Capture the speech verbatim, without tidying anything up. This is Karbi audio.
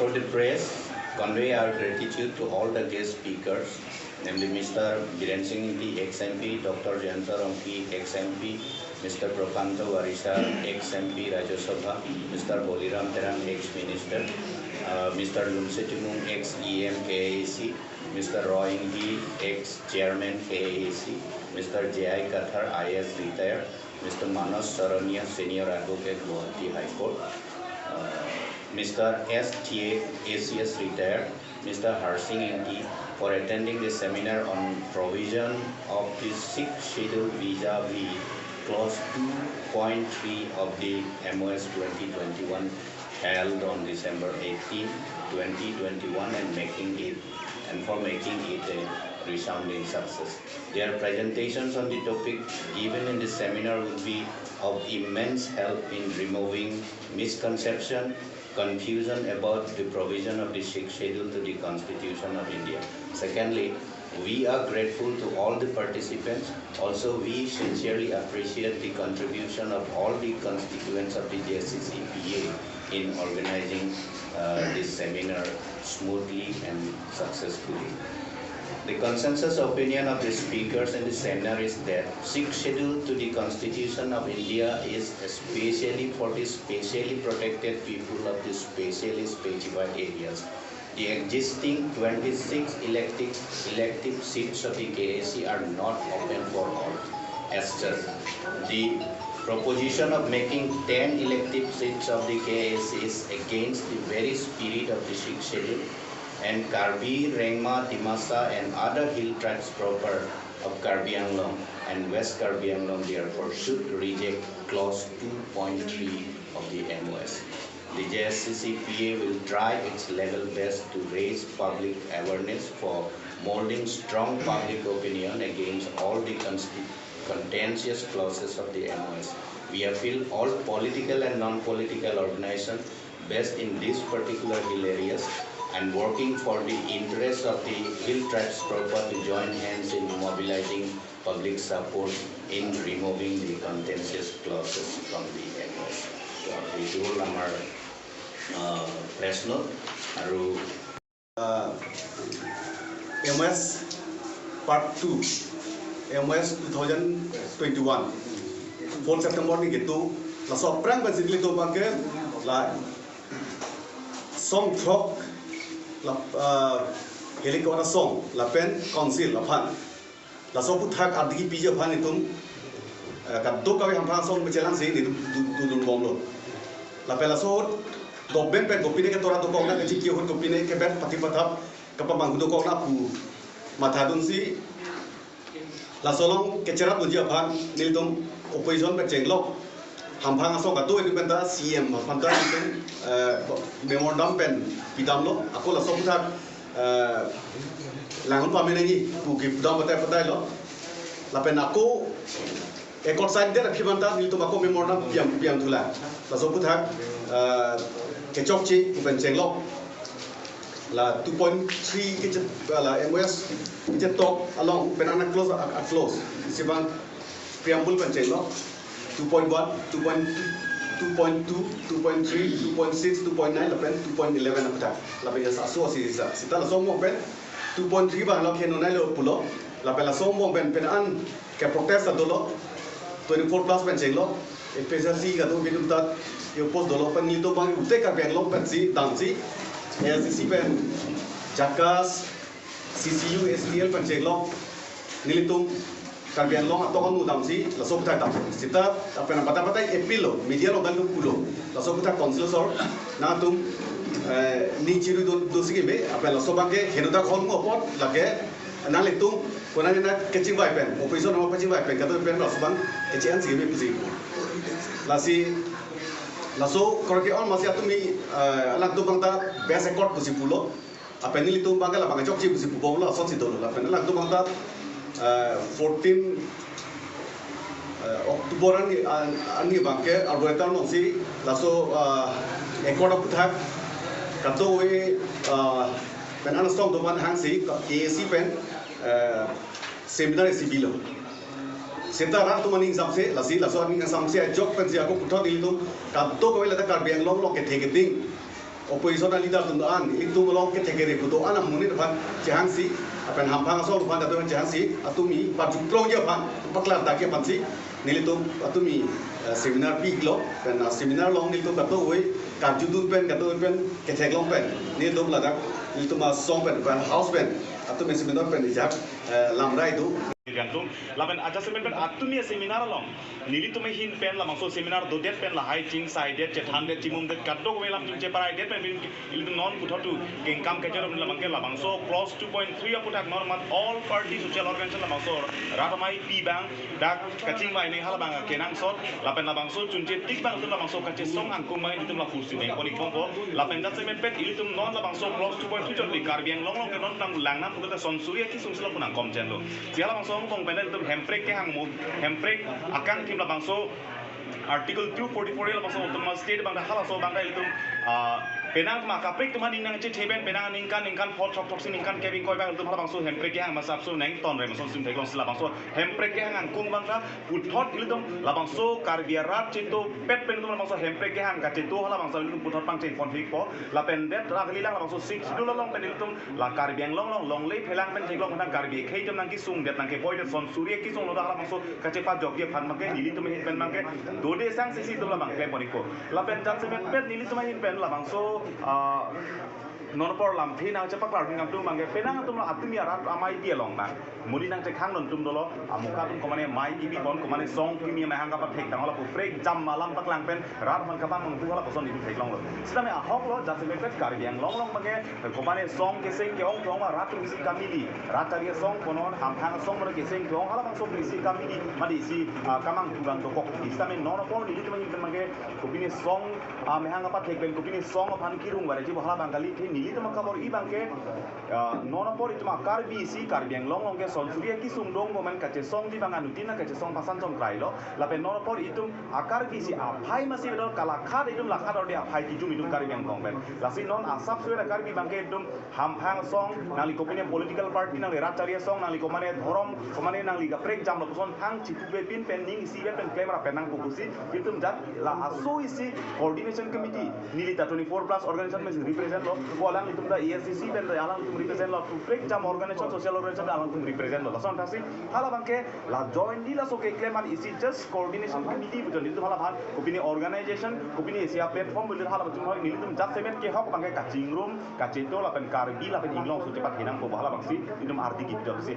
For the press, convey our gratitude to all the guest speakers, namely Mister Biren Singh Engti, ex-M P, Doctor Jayanta Rongpi, ex-M P, Mister Prakanta Warisa, ex-M P Rajya Sabha, Mister Boliram Terang, ex-minister, uh, Mister Lumse Timung, ex-E M K A A C, Mister Roy Engti, ex-chairman K A A C, Mister J I Kathar, I A S retired, Mister Manas Sarania, senior advocate, Guwahati High Court, uh, Mister S T A, A C S retired, Mister Harsing Engti, for attending the seminar on provision of the Sixth Schedule vis-a-vis clause two point three of the M O S twenty twenty-one, held on December eighteen, twenty twenty-one, and making it, and for making it a resounding success. Their presentations on the topic given in this seminar would be of immense help in removing misconception, confusion about the provision of the Sixth Schedule to the Constitution of India. Secondly, we are grateful to all the participants. Also, we sincerely appreciate the contribution of all the constituents of the J S C C P A in organizing, uh, this seminar smoothly and successfully. The consensus opinion of the speakers in the seminar is that Sixth Schedule to the Constitution of India is especially for the specially protected people of the specially specified areas. The existing twenty-six elective, elective seats of the K A A C are not open for all. As such, the proposition of making ten elective seats of the K A A C is against the very spirit of the Sixth Schedule, and Karbi, Rengma, Dimasa and other hill tribes proper of Karbi Anglong and West Karbi Anglong therefore should reject clause two point three of the M O S. The J S C C P A will try its level best to raise public awareness for molding strong public opinion against all the consti- contentious clauses of the M O S. We appeal all political and non-political organizations based in these particular hill areas and working for the interests of the hill tribes proper to join hands in mobilizing public support in removing the contentious clauses from the M O S. So, এইটো হ'ল আমাৰ, আহ, press note আৰু, আহ, M O S Part two, M O S two thousand twenty-one, fourth September ni gitu, laso aphrang pensi nelitum abangke la song throk, la, ah, helikopter song lapen council aphan, laso aputhak ardi kepiji aphan nelitum, eh, kadokave hamphang asong pachelangsi nelitum du- du- dun bomlo. Lapen laso government pen kopine ketora dokok na, kechiki ahut kopine kebet pati pathap kapamanghu dokok na pu mathadunsi, laso along kecherap unji aphan nelitum opposition pen chenglok. Hamphang asong kadokave pen ta C M aphan ta nelitum, eh, memorandum pen pidamlo. Ako laso aputhak, eh, langun pamenangi pu kipudam patai patailo. Lapen ako accord sign det aphi aphan ta nelitum ako memorandum piam piam thula. Laso aputhak, eh, kechokche pu pen chenglok. La two point three keche- la M O S kechetok along pen ana clause a- a- clause. Isi abang preamble pen chenglok. Two point one, two point two, two point two, two point three, two point six, two point nine lapen two point eleven aputhak. Lapen ya saso si sa. Seta laso angbong pen two point three abang lo kheno nailo pulo. Lapen laso angbong pen pen an keprotest ta dolo, twenty-four plus pen chenglok, A P H L C kadokave atum ta ke-oppose dolo, pen nelitum abang ute Karbi Anglong pensi damsi, A S D C pen, JACAS, C C U, S T L pen chenglok, nelitum Karbi Anglong atok anu damsi, laso aputhak dam. Seta, lapen pathap pathap appeal lo, media along ta nelitum pulo, laso aputhak council asor, nangtum, eh, ning chiru do, dosi keme, lapen laso abangke henodak hall mu apot, lake, nanglitum, konat na kachingvai pen, opposition along kachingvai pen, kadokave pen laso abang kachi-ansi keme pusi. Lasi, laso korte on masi atum ni, eh, alangtum abang ta best accord pusi pulo. Lapen nelitum abangke labang chokche pusi pubomlo, asonsi dolo. Lapen alangtum abang ta, eh, fourteen, eh, October arni, an- arni abangke Arboretum alongsi laso, eh, accord aputhak kadokave, eh, pen ana song doman hangsi K A A C pen, eh, seminar isi bilo. Seta rat atum aning samse, lasi laso aning samse ajok pensi ako puthot nelitum kadokave lata Karbi Anglong along kethe keding Opposition a-leader atum do-an, itum along kethek kere kedo-an amonit aphan chehangsi, lapen hamphang asong aphan atum chehangsi, atumi parju klongji aphan, paklardakji aphansi, nelitum atumi, eh, seminar pi-iklo, pen, ah, seminar along nelitum kadokave karjudun pen, kadokave pen, ketheklong pen, nelitum ladak, nelitum asong pen, pen house pen, atumi seminar pen ijak, eh, lamrai do. Yang tung, lapen ajasemet pen atumi seminar along, nelitum ahin pen labangso seminar dodet pen lahai chingsaide, chethandet, chimumdet, kadokave alam chingje paraidet pen bin ilitum non puthot tu kengkam kejarum labang ke labangso clause two point three aputhak non mat all party social organization labangso rat amei pi abang dak kachingvai neng halabang kenangsot lapen labangso chunche tik abang tu labangso kachesong angkung abang ilitum lapusi neng pon-ik bompo lapen jasemet pen ilitum non labangso clause two point three chot li Karbi Anglong along ke non tang langnam pulote son suri akesung si lapu nangkam chenlo. Si halabangso angbong pen ilitum hemprek kehang mo, hemprek akangthim labangso Article two forty-four A labangso Autonomous State abang dak halaso abang dak ilitum, ah, penang ma kaprek atum aning nangchethe pen penang aningkan ningkan phongo throksi ningkan kep ingkoi abang ilitum halabangso hemprek kehang masap so neng ton re mason sim theklong si labangso hemprek kehang angkung abang dak puthot ilitum labangso Karbi arat chetopet pen ilitum labangso hemprek kehang kacheto halabangso ilitum puthot pangcheng pon-ikpo lapen det rak lilang labangso Sixth Schedule along pen ilitum la Karbi Anglong along longle phelang pen theklong pen Karbi akhei atum nangkesungdet nangkeboidet son suri akesung lo dak labangso kachepajokji aphan abang ke nelitum ahin pen abang ke dode sang sisi atum labang klem pon-ikpo. Lapen jasemet pen nelitum ahin pen labangso, ah, non apor lamthe nangchepaklar nangtum abang ke penang atum atumi arat amei pi along abang. Monit nangchekhang non atum dolo, amuka atum komane mei kibi pon, komane song kimi amahang kapathek tang hala pu prekjam alam paklang pen rat aphan kapamanghu halapuson ilitum theklonglo. Sitame ahok lo, jasemet pen Karbi Anglong along abang ke komane song keseng ke-ong ke-ong ma rat atum isi kamili, rat chari asong kono hamphang asong mane keseng ke-ong halabangso isi kamili mane isi, ah, kamanghu abang dokok. Sitame non apor nelitum ahin pen abang ke kopine song, ah, amahang kapathek pen kopine song aphan kirung vare ji bo halabang kali the nelitum akabor-i abang ke, ah, non apor itum a-Karbi isi Karbi Anglong along ke son suri akesung dong bo man kachesongji abang anuttin kachesong pasan chom krailo. Lapen non apor itum a-Karbi isi aphai masi bedol kalakhat itum lakhat orde aphai kijum itum Karbi Anglong pen. Lasi non asap suri a-Karbi abang ke itum hamphang asong, nangli kopine political party, nangli rat chari asong, nangli komane dhorom, komane nangli kaprek jam lapuson thang chipupe pin pen ning isivet pen klemra pen nangpo pusi, itum jat la aso isi coordination committee, neli ta twenty-four plus organization pen represent lo, ko alanglitum ta A S D C pen ta alanglitum represent lo, kaprek jam organization, social organization ta alanglitum represent lo. Lason thasi, halabang ke la jointly laso keklem an isi just coordination committee pu chot nelitum halabang, kopine organization, kopine isi a-platform pu hala pu chot nelitum jasemet kehok abang ke kachingrum, kacheto lapen Karbi lapen Inglong aso chepathi nangpo halabangsi itum ardi kidot si.